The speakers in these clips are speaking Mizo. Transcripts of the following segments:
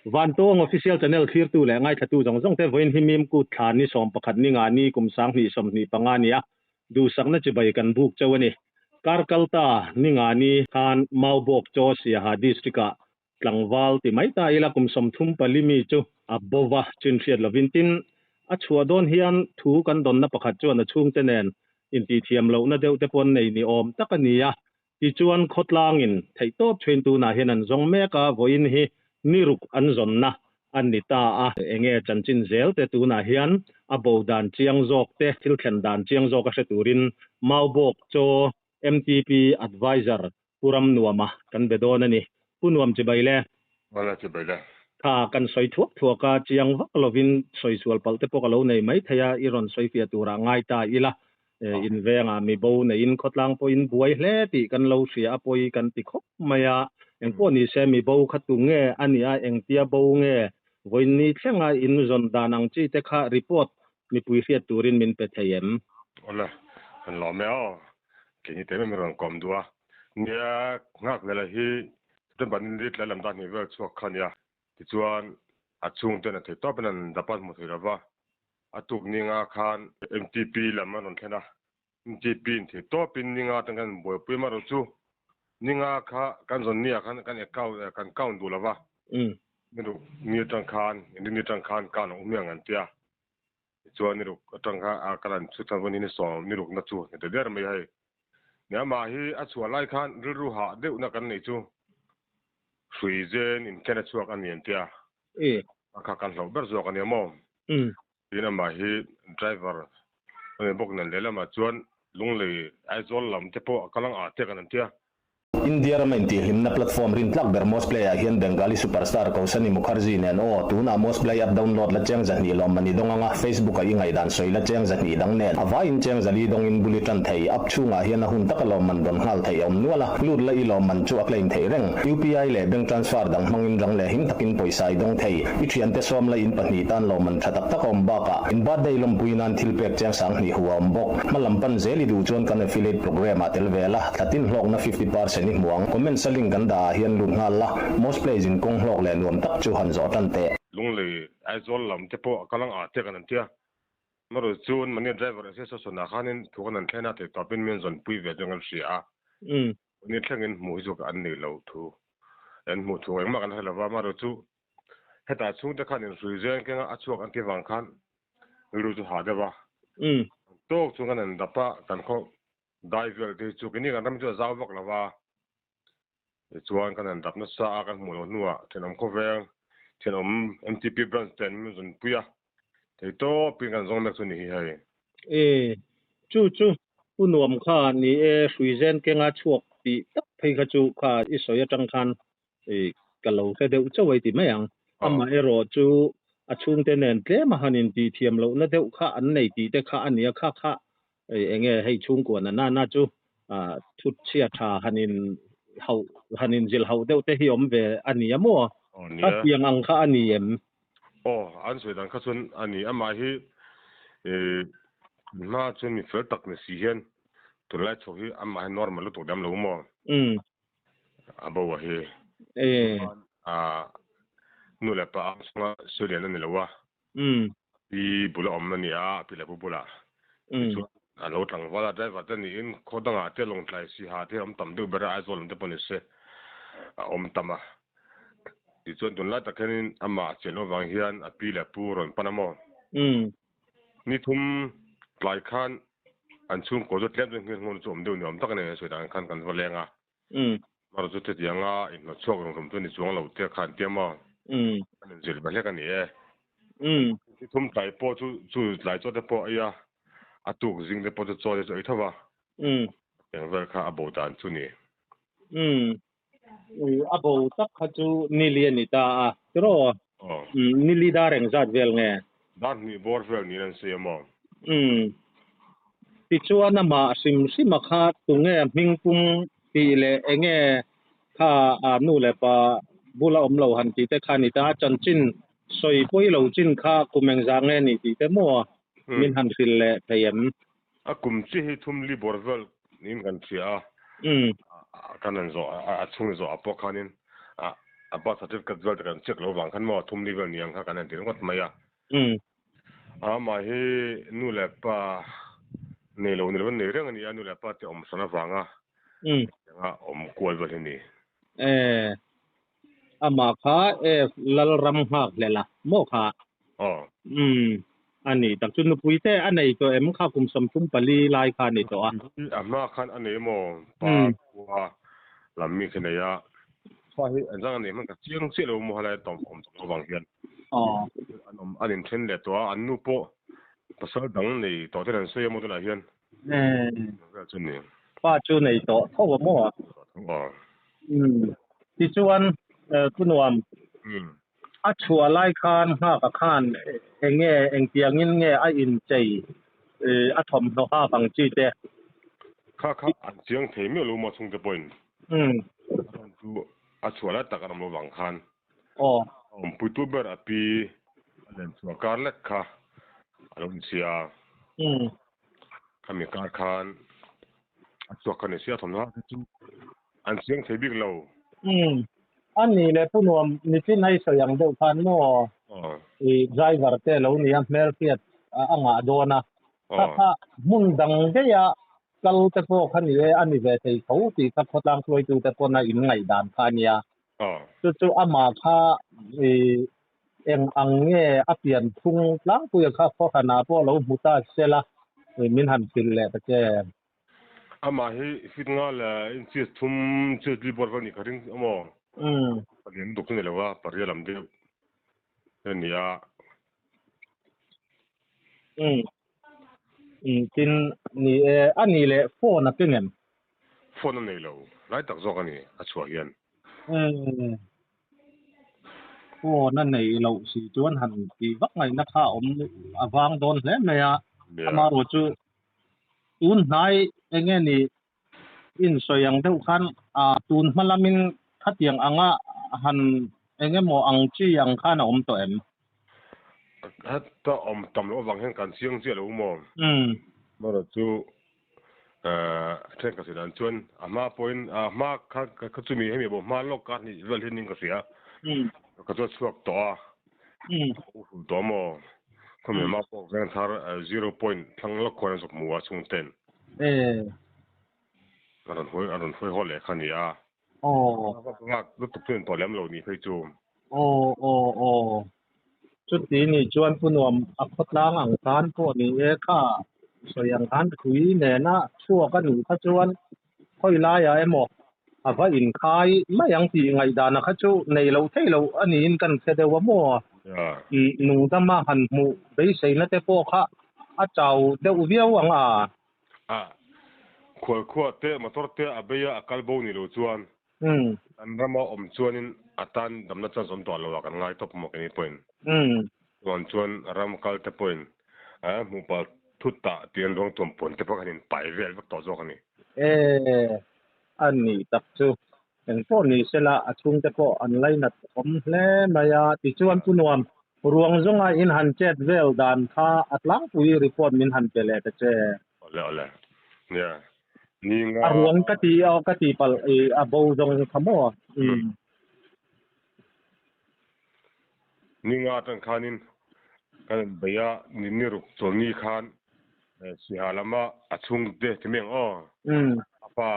Vantawng Official Channel thlirtu leh ngaithlatu zawng zawng te vawiin hi mim kut thla ni 11 ni nga ni kum 2025 a ni a, duhsakna chibai kan buk chauh a ni. Kar kalta ni nga ni khan Maubawk Chaw Siaha District ah tlangval ti mai ta ila kum 34 mi chu a bova chin hriat lovin tin a chhuah dawn hian thu kan dawnna pakhat chuan a chhungte nen intihthiam lohna deuh te pawh an nei ni awm tak a ni a. Tichuan khawtlangin theihtawp thin tunah hian an zawng mek a, vawiin hi ni ruk an zawnna a ni ta a. Enge chanchin zel te tunah hian a bo dan chiang zawk te, thil thlen dan chiang zawk a hre turin Maubawk Chaw MTP Adviser Pu Ramnuama kan be dawn a ni. Pu Nuam chibai le. Wala chibai le. Kha kan sawi thuak thuak a, chiang vak lovin sawi sual palh te pawh ka lo nei mai thei a, i rawn sawi fiah turah ngai ta ila. In vengah mi bo neiin khawtlang pawhin buai hle tih kan lo hria a, pawi kan ti khawp mai a. Engpawh ni se mi bo kha tu nge a nih a, engtia bo nge vawiin thlenga in zawn dan ang chi te kha report mipui hriat turin min pe thei em? Awle, kan lawm e aw. Keini te em em rawn kawm duh a. Nia, nghak lela hi September ni li tlai lam dan hnih vel chhuak kha nia. Tichuan, a chhungten a thei tawpin an dap a hmu thei lova. A tuk ninga khan MTP lam an rawn thlen a. MTP in thei tawpin ninga atang khan buaipui erawh chu ninga kha kan zawn nia khan kan account kan count duh lova. Ni atang khan, ni atang khan count a awm hiang an tia. Tichuan ni ruk atang kha a kan an chhut chuan vawiin ni sawm ni rukna chu ni ta der mai hei. Ni amah hi a chhuah lai khan rilru hah deuhna kan neih chu hrui zen inken a chhuak a ni an tia. A kha kan hlauh ber zawk a nia maw? Tin amah hi driver a ni bawk nen lehlamah chuan Lunglei Aizawl lam te pawh a kal ang ah te kan an tia. India rama intihhlimna platform rintlak ber Mosplay ah hian Bengali superstar Kausani Mukherjee nen aw, tunah Mosplay app download la cheng 200 lawm mani dawng anga Facebook a i ngaihdan sawi la cheng 200 dang nen a vaiin cheng 400 dawngin bul i tan thei. App chhungah hian a hun taka lawm man dawn nghal theih a awm nual a, lut la i lawm man chu a claim theih reng. UPI leh bank transfer dang hmangin rang leh him takin pawisa i dawng thei. I thiante sawm la in pahnih tan lawm man tha tak tak a awm bakah in birthday lawmpui nan thil pek cheng 2000 hu a awm bawk. Hma lam pan zel i duh chuan kan affiliate program ah tel ve la, thlatin hlawkna 50% i hmu ang. Comments a link kan dah ah hian lut nghal la, most plays in kawng hlawk leh nuam tak chu han zawh tan teh. Lunglei Aizawl lam te pawh a kal ang ah te kan an tia. Amaherawhchu chuan mahni driver association ah khanin thu kan an thlen a, theihtawpin min zawnpui ve chuan kan hria a. Ni thlengin hmuh hi chu an nei lo thu an hmuh thu engmah kan hre lova, amaherawhchu hetah chhungte khan inhrui zen kenga a chhuak an tih vang khan rilru chu hah deuh a. Tawk chu kan han dap a, kan khaw dai vel te hi chu keini kan ram chu a zau vak lova, tichuan kan han dap nasa a, kan hmuh loh hnuah thenawm khawveng thenawm MTP branch te an min rawn pui a, Theitawpin kan zawng mek chu ni hi hei. E, chu chu pu nuam kha ni e, hrui zen kenga chhuak tih tak phei kha chu kha i sawi atang khan e ka lo hre deuh chauh ei ti mai ang. Amah erawh chu a chhungte nen tlem a han intih thiam lohna deuh kha an nei tih te kha a nia kha kha e enge hei chhungkua na na na chu thut chhia tha han in hauh han in zilh hauh deuh te hi awm ve a ni a maw? Kha tiang ang kha a ni em? Aw, an sawi dan kha chuan a ni. Amah hi hma chuan mi fel tak ni si hian tunlai chho hi amah hi normal lutuk dam lo maw? A bo a hi. Nu leh pa ang chunga sawi lian a ni lo a. Pi bula awm a ni a, pi leh pu bulah. Tichuan a lo tlangval a, driver te niin khaw dangah te lawngtlai siha te awm tam deuh ber a, Aizawl lam te pawh ni se a awm tam a. Tichuan tunlai tak hianin amah chian loh avang hian a pi leh pu rawn pan a maw? Ni thum tlai khan an chhungkaw chu tlem chuan nghil nghawng chu awm deuh ni awm tak a ni, sawi dan khan kan va leng a. Mara chu chutianga inhnawt chhuak reng rum chu ni chuang lo te khan tia maw? An inzir ve hlek a ni e. Ni thum tlai pawh chu chu tlai chaw te pawh a ei a, a tuk zing te pawh chu chaw te chu a ei tho va. Eng vel kha a bo dan chu ni. A bo tak kha chu nili a ni ta a, tiraw? Nili dar engzat vel nge? Dar hnih bawr vel niin an sawi a maw? Tichuan amah hrim hrima kha tunge hmingpum tih leh enge kha a nu leh pa bula awm lo han tih te kha a ni ta a, chanchin sawi pawi lo chin kha kum engzah nge ni tih te maw min han hrilh leh thei em? A kum chi hi thum li bawr vel niin kan hria a, kan han zawh a chhung zawh ah pawh khanin A birth certificate vel te kan check lo vang khan maw thum ni vel ni ang kha kan en ti ringawt mai a. Amah hi nu leh pa nei lo ni lovin nei reng a ni a, nu leh pa te awm hran avanga anga awm kual vel hi a ni. Amah kha F Lalram nghak hlel a maw kha? Aw. Umm a ni tak chu nupui te a nei tawh em kha kum 34 lai kha a ni tawh a. A hma khan a nei maw pa khua lam mi khi nei a, fa hi engzang a nei hman ka chiang chiah lo maw helai tawm awm tawh avang hian. Aw. An awm an inthen leh tawh a, an nu pawh pasal dang nei tawh ten an sawi a maw tunah hian. Vel chu ni. Pa chu nei tawh tho a maw? Aw. Umm tichuan Pu Nuam a chhuah lai khan nghaka khan eng nge engtiangin nge a inchei a thawmhnaw hak ang chi te? Kha kha an chiang thei miah lo maw chhungte pawhin a rawn chu a chhuah lai tak a awm lovang khan Aw. A awmpuitu ber a pi a len chhuah kar lek kha a lo inchhia a. Khami kar khan a chhuak kha ni sia thawmhnaw te chu an chiang thei bik lo. A ni leh Pu Nuam nichin hei sawi ang deuh khan maw i driver te lo nia hmelhriat a ngah dawn a. Kha kha hmun dang daih a kal te pawh kha ni e a ni ve thei tho tih kha khawtlang hruaitu te pawn a in ngaihdan kha a nia. Chu chu amah kha i eng ang nge a pian phung tlangpuia kha khawhranah pawh lo hmu ta sela min han hrilh leh ta che. Amah hi fit nga leh inches thum inches li bawr vel nih ka ring amaw? Palian lutuk chu ni lo a, pariat lam deuh a ni a. Tin ni e, a ni leh phone a keng em? Phone a nei lo, lai tak zawk a ni a chhuah hian. Phone a nei loh si chuan han tih vak ngaihna kha a awm a vang dawn hle mai a. Amaherawh chu tun hnai eng nge ni insawi ang deuh khan tun hma lamin khatiang anga han eng emaw ang chi ang khan a awm tawh em? Heta awm tam loh avang hian kan chiang chiah lo maw? Amaherawh chu Then ka sawi dan chuan a hma pawhin a hma kha kha chumi hemi bo hma lawk kar hnih vel hian in ka hria ka chuan chhuak tawh a u hrul tawh maw khawmi hma pawh veng thar zero point thlang lawk khuan an zuk hmu a chhung ten a rawn hawi a rawn hawi haw leh kha a ni a ngak lutuk chu in tawh lem lo ni phei chu. Aw aw aw Chuti nih chuan Pu Nuam a khawtlang ang khan pawh ni e kha sawi ang khan tui nena chhuak a nih kha chuan khawi laiah emaw a va inkhai mai ang tih ngaihdana kha chu nei loh theih loh a niin kan hre deuh a maw? Nungdama han hmuh beiseina te pawh kha a chau deuh viau ang a. A khualkhuah te motor te a bei a a kal bo ni lo chuan Kan rama awm chuanin a tan damna chance awm tawh lo a kan ngai tawp maw keini pawhin. Chuan chuan ram kal te pawhin hmuh pal thut tah tih an ruang tuam puan te pawh kan inpai vel vek tawh zawk a ni. E, a nih tak chu. Eng pawh ni sela a chhungte pawh an lainat awm hle mai a. Tichuan Pu Nuam, ruang zawnga in han chet vel dan kha a tlangpui report min han pe leh ta che. Awle awle. Nia. Ni nga. A ruang ka ti aw ka ti palh i a bo zawng kha maw? Umm. Ni nga atang khanin kan in bei a, ni ni ruk chawlni khan Siha lama a chhungte ti mai ang aw. A pa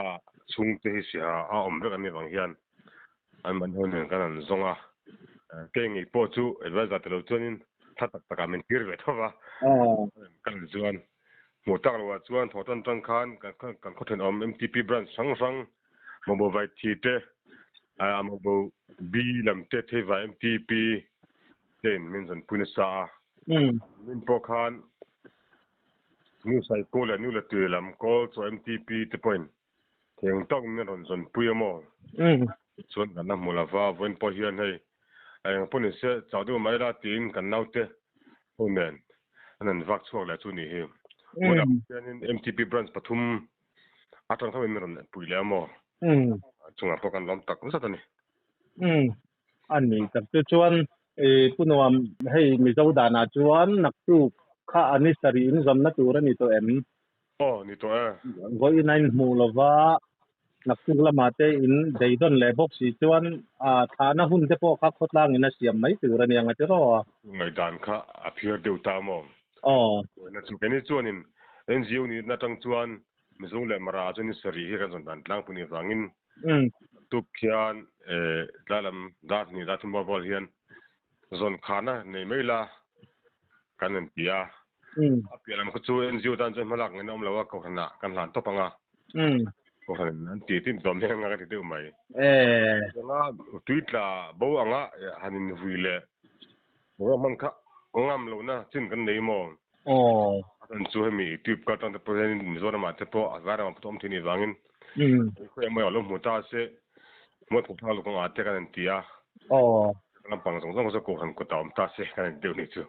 chhungte hi Siha a awm vek an nih vang hian an mahni ho nen kan han zawng a. Kei ngei pawh chu advisor tilo chuanin tha tak takah min tir ve tho va. Kan chuan Hmuh tak loh ah chuan thaw tan tang khan kan khaw thenawm MTP branch hrang hrang Mawbo Vaithi te, Mawbo B lam te Theiva MTP te in min zawn pui nasa a. Min pawh khan Nu Saikaw leh Nu Latui lam kawl chaw MTP te pawhin theng tawk min rawn zawn pui a maw? Chuan kan la hmu lova, vawiin pawh hian hei eng pawh ni se chau deuh mai la tiin kan naute ho nen an han vak chhuak leh chu nih hi. Vawiinah hianin MTP branch pathum atang tho in min rawn pui leh a maw? Chungah pawh kan lawm tak zat a ni. A ni tak chu chuan i Pu Nuam hei Mizo danah chuan naktuk kha a ni sarih in zawmna tur a ni tawh em? Aw ni tawh e. Vawiin a inhmuh lova Naktuk lamah te in beidawn leh bawk si chuan thlahna hun te pawh kha khawtlang in a siam mai tur a ni ang a ti raw. Ngaihdan kha a phiar deuh ta maw? Aw. Buaina chu keini chuanin NGO nihna atang chuan Mizo leh Mara ah chuan ni sarih hi kan zawn dan tlangpui nih avangin tuk khian tlai lam dar hnih dar thum rual hian zawn khahna nei mai la kan rawn ti a. A piah lam kha chu NGO tan chuan hmalak ngaihna awm lo a, kohhranah kan hlan tawp ang a. Kohhran an ti tin tlawm hle anga ka ti deuh mai. Chutianga tui tla bo anga han invui leh ruahman kha ngam lohna chin kan nei maw? A chan chu hemi tube kal tang te pawh hian Mizoramah te pawh a vai ramah pawh awm thei nih vangin khawi emaw a lo hmu ta se mualpho phak lo kawngah te kan han ti a. Lampang zawng zawng chu kohhran kutah awm ta se kan han ti deuh nih chu.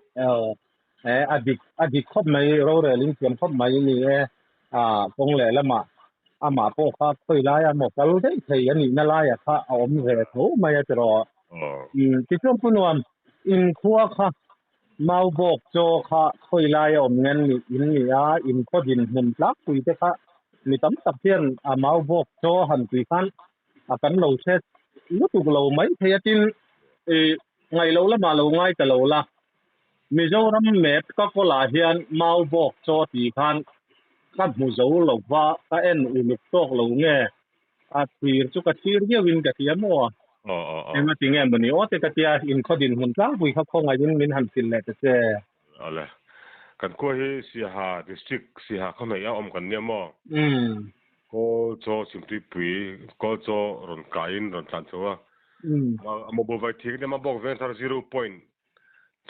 A dik a dik khawp mai rorel in thiam khawp mai ni e a kawng leh lamah amah pawh kha khawi laia maw kal daih thei a nihna laia kha a awm ve tho mai a tiraw. Tichuan pu nuam inkhua kha mau bawk chaw kha khawi laia awm ngen nih in ni a inkhaw dinhmun tlangpui te kha mi tam tak hian a mau bawk chaw han tui khan a kan lo hre lutuk lo mai thei a tin ngaih loh lamah lo ngai ta lo la. Mizoram map ka kawlah hian mau bawk chaw tih khan ka hmu zo lo va, ka en uluk tawk lo nge a thlir chu ka thlir viauin ka tia maw? Enga ti nge mawni aw te ka tia, inkhaw dinhmun tlangpui kha khawngaihin min han hrilh leh ta che. Awle, kan khua hi Siaha District Siaha khawhnaih a awm kan nia maw? Kawl chaw Chhimtuipui kawl chaw rawn kaiin rawn tlan chho a, a mobile vai thing te mah bawk Vengthar zero point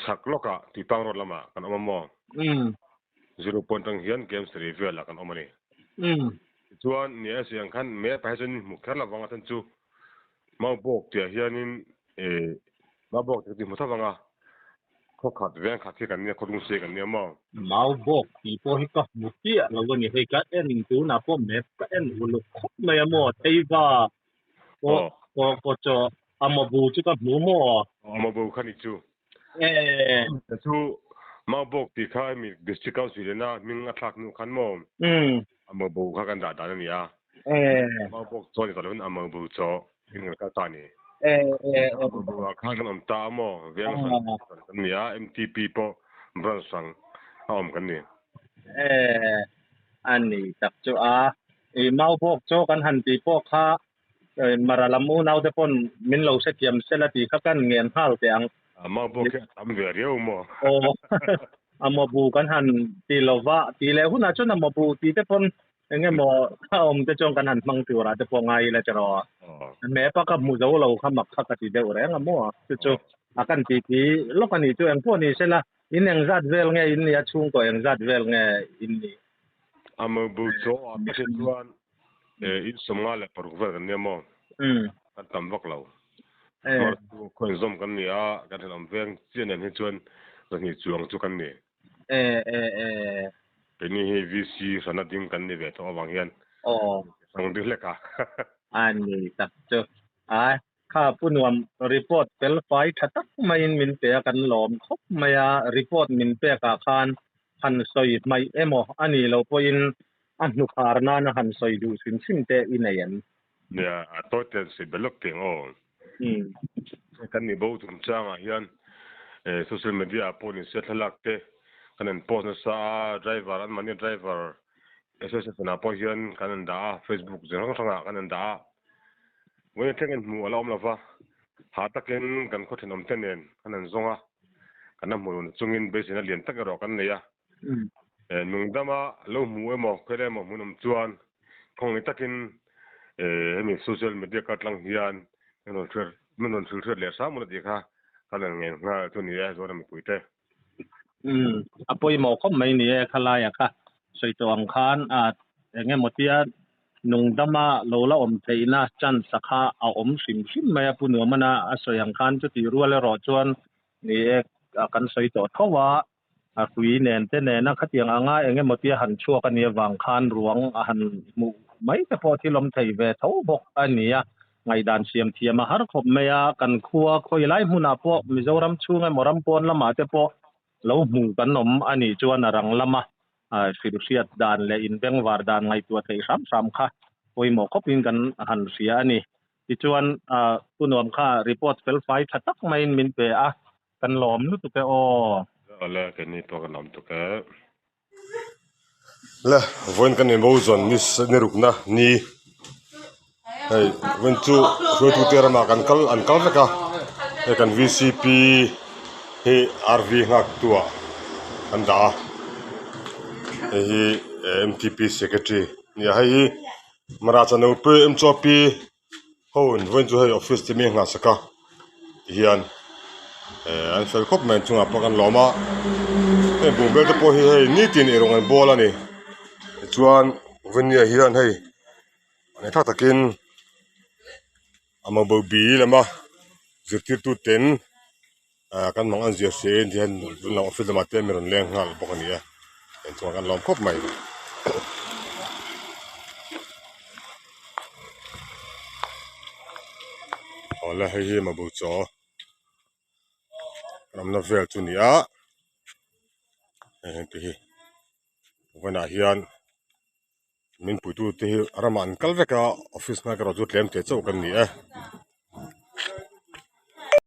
Chhak lawkah Tuipang road lamah kan awm a maw? Zero point atang hian Games sarih velah kan awm a ni. Tichuan, ni a siang khan map ah hi chuan in hmu kher lovang a chhan chu Maubawk tihah hianin Maubawk tih chu hmu tho vang a, khaw khat veng khat hi kan nia, khaw dung si kan nia maw? Maubawk tih pawh hi ka hmu chiah lo a ni. Hei ka en tunah pawh map ka en uluk khawp mai a maw? Theiva Aw aw chaw a mabu chu ka hmu maw? A mabu kha ni chu. Eh. Chu Maubawk tih kha hemi District Council ina hming a thlak hnu khan maw? A mabu kha kan dah dan a ni a. Eh. Maubawk chaw ni tawh lovin a mabu chaw in kan kal ta a ni. Eh eh. A mabu ah khan kan awm ta a maw? Veng hran kan ni a, MTP pawh branch hrang a awm kan ni. Eh. A ni tak chu a. I Maubawk chaw kan han tih pawh kha Mara lam unaute pawn min lo hrethiam sela tih kha kan ngen nghal teh ang. A Maubawk hi a tam ve riau maw? Aw, a mawbu kan han ti lo va, tih leh hunah chuan a mawbu tih te pawn eng emaw kha awm te chuan kan han hmang turah te pawh ngai ila tiraw. Map a ka hmu zo lo kha mak kha ka ti deuh reng a maw? Chu chu a kan tih tih lawk a nih chu engpawh ni sela in engzat vel nge in nih a chhungkaw engzat vel nge in nih? A mawbu chaw ah ka hriat chuan in 56 vel kan nia maw? Kan tam vak lo. Mar chu khaw inzawm kan ni a, kan thenawm veng chiah nen hi chuan 200 chuang chu kan ni. Keini hi VC hrana ding kan ni ve tawh avang hian hrang deuh hlek a. A ni tak chu. Ai, kha pu nuam report fel fai tha tak maiin min pe a, kan lawm khawp mai a. Report min pek ah khan han sawi hmaih emaw a nih loh pawhin a hnukhar nana han sawi duh hrim hrim te i nei em? Nia, a tawi te an sawi belh lawk teng aw. Kan nih bo chungchangah hian social media ah pawh ni se thlalak te kan han post nasa a, driver an mahni driver association ah pawh hian kan han dah a, facebook chi hrang hrangah kan han dah a. Vawiin thleng in hmuh a la awm lova, ha takin kan khaw thenawm te nen kan han zawng a, kan la hmuh lohna chungin beiseina lian tak erawh kan nei a. Nungdama lo hmu emaw khawi emaw hmun awm chuan khawngaih takin hemi social media kaltlang hian min rawn hriat min rawn hrilhriat leh hram ula tih kha kan rawn ngen nghal chu ni e Zoram mipuite. A pawimawh khawp mai ni e khalaia kha sawi tawh ang khan eng emaw tia nungdama lo la awm theihna chance a kha a awm hrim hrim mai a Pu Nuamana a sawi ang khan chutih rual erawh chuan ni e kan sawi tawh tho a. A hrui nen te nena khatiang anga eng emaw tia han chhuak a nih avang khan ruang a han hmuh mai te pawh thil awm thei ve tho bawk a ni a. Ngaihdan siam thiam a har khawp mai a, kan khua khawi lai hmunah pawh Mizoram chhung emaw ram pawn lamah te pawh lo hmu kan awm a nih chuan a rang lama hrilhhriat dan leh inbengvar dan ngaihtuah theih hram hram kha. pawimawh khawpin kan han hria a ni. Tichuan Pu Nuam kha report felfai tha tak maiin min pe a, kan lawm lutuk e aw. Awle, keini pawh kan lawm tuk e. Le, vawiin kan inbo zawn ni ni rukna ni hei vawiin chu hruaitute ramah kan kal an kal vek a, hei kan vcp hi rv nghak tu ah an dah a, hei hi mtp secretary a ni a, hei hi Mara Chanopui MCOP ho in vawiin chu hei office te mi a nghahsak a tihian eh an fel khawp mai an chungah pawh kan lawm a heng bungbel te pawh hi hei nitin eirawng an bawl a ni tichuan vawinia hian hei engthak takin a mamawh bi lama zirtirtu ten ah kan mang an zir si in tihian office lamah te mi rawn leng nghal bawk a ni a inchungah kan lawm khawp mai. Awle hei hi mabu chaw ramna vel chu a ni a hei heng te hi vawiinah hian min puitu te hi ramah an kal vek a office hmai erawh chu tlem te chauh kan ni e.